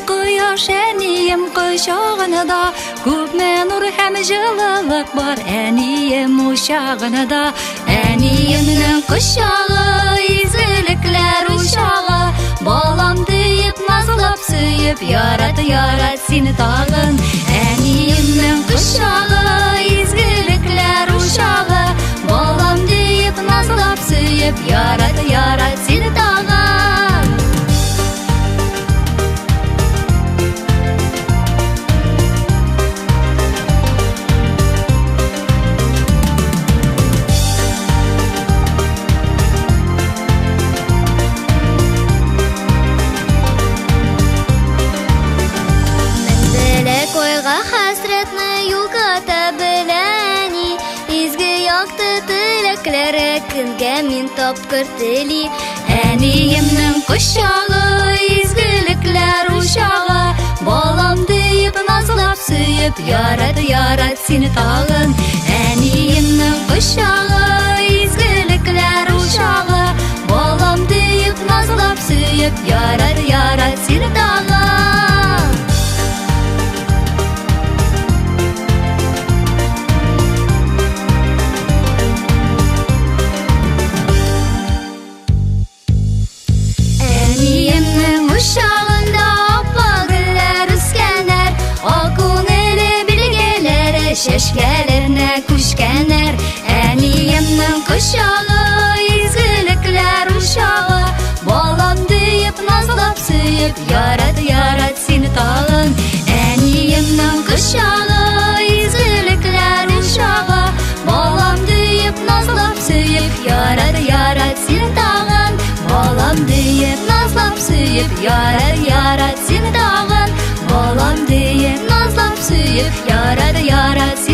кояш әнием кочагында, күпме нур һәм җылылык бар әнием учагында. Әниемнең кочагы, изгелекләр учагы, балам диеп назлап сөеп, ярат, ярат сине тагын. Әниемнең кочагы, изгелекләр учагы, балам диеп назлап сөеп, ярат, ярат сине тагын. Меңбеләк ойга хәсрәтне югата беләни. Изге якты теләкләре көнгә мин тапкыр тели. Әниемнең кочагы, изгелекләр учагы, балам диеп назлап сөеп, ярат, ярат сине тагын. Әниемнең кочагы, изгелекләр учагы, балам диеп назлап сөеп, ярат, ярат сине тагын. Әниемнең учагында апа гөлләр үскәннәр, ак күңеле билгеләре чәчкәләренә күчкәннәр. Әниемнең кочагы, изгелекләр учагы, балам диеп назлап сөеп, ярат, ярат сине тагын. Әниемнең кочагы, изгелекләр учагы, балам диеп назлап сөеп, ярат, ярат сине тагын. Балам диеп назлап сөеп, ярат, ярат сине тагын. Балам диеп назлап сөеп, ярат, ярат.